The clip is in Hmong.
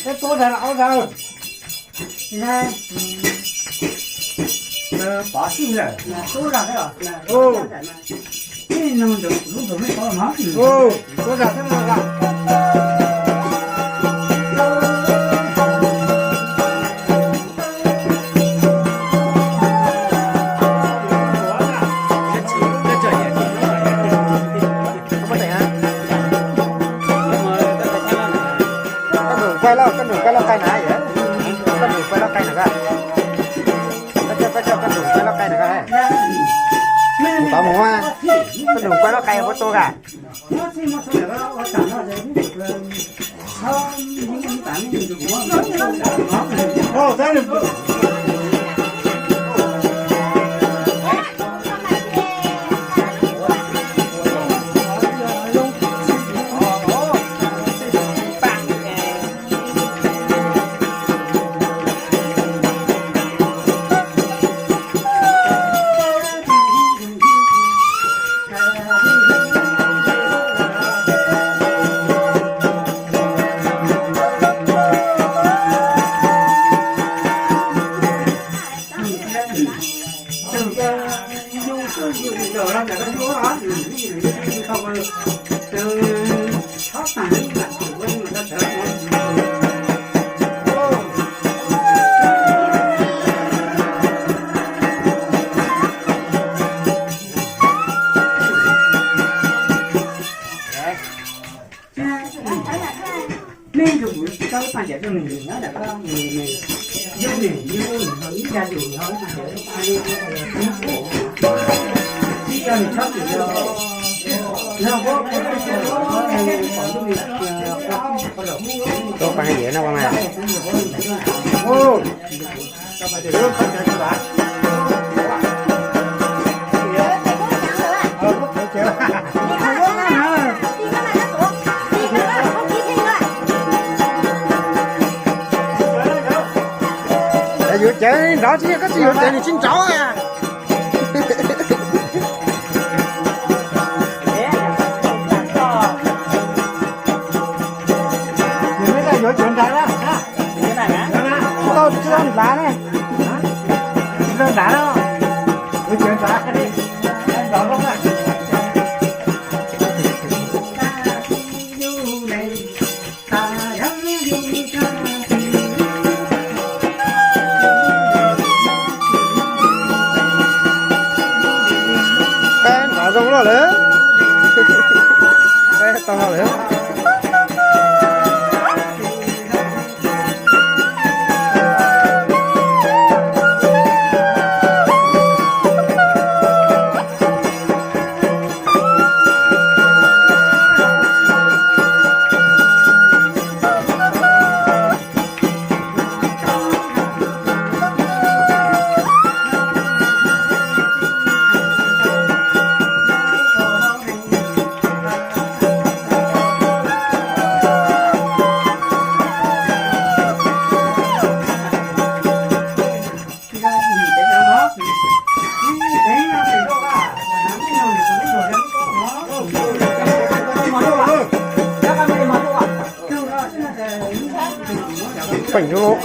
Peb tub dag ob dag. Pov xwb lawm. Tub dag xwb no. Koj nrug kuaj lauj, koj nrug kuaj lauj qai na, koj nrug kuaj lauj qai na, koj nrug kuaj lauj qai na. Mus mus, koj nrug kuaj lauj qai puab tuaj a. Tuaj pab yawg no mas. Yuav cawv nrov tsis, koj tsis yuav cawv nws tsis nrov. Yuav cawv nrad, tsis tau nrad ne, tsis tau nrad, yuav cawv nrad, nrov loj na. Peb nrov zoo loj lawm. Peb tau lawm. Peem lub.